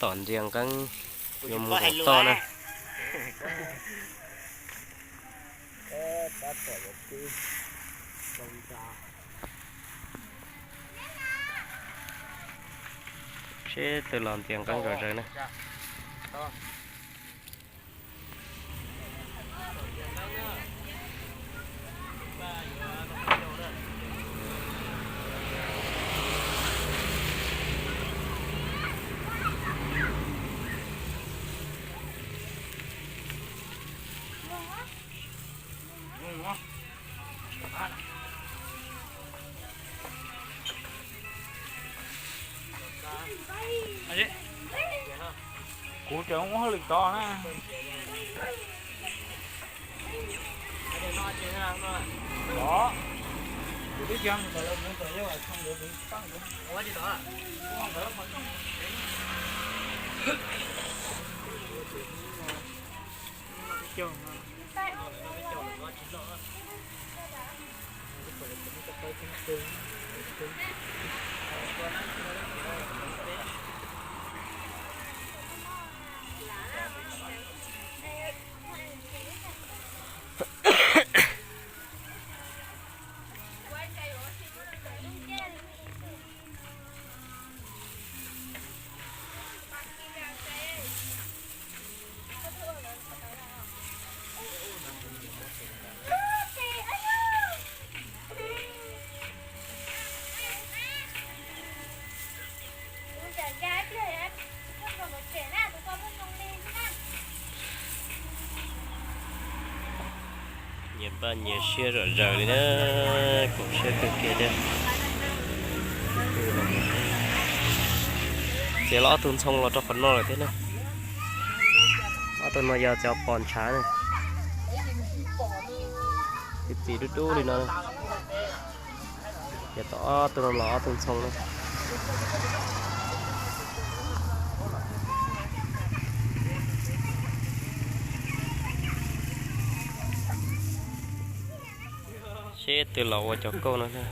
Tom ntsia nqeeb yuav mus tom toj na. Seb twg los ntsia nqeeb zom zaws na. Kuv tseem ua hauj lwm tod na. Kuv twb cia mus kom lawv kuv kom yog kom tshee ntawd kuv pab kuv. Nyias npaj nyias siab zom zaws li na, koom siab kawg kiag thiab. Txiav los ob tug ntxhoo los rau qhov no lawm thiab na. Ob tug no yog cov pos ntshav na. Txiv txiv dub dub li no. Ces tom ob tug no los ob tug ntxhoo na. Seb twg los ua cov kauj no thiab.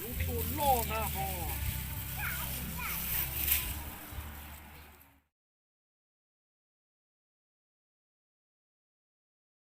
Lub tuaj loj ntag ho.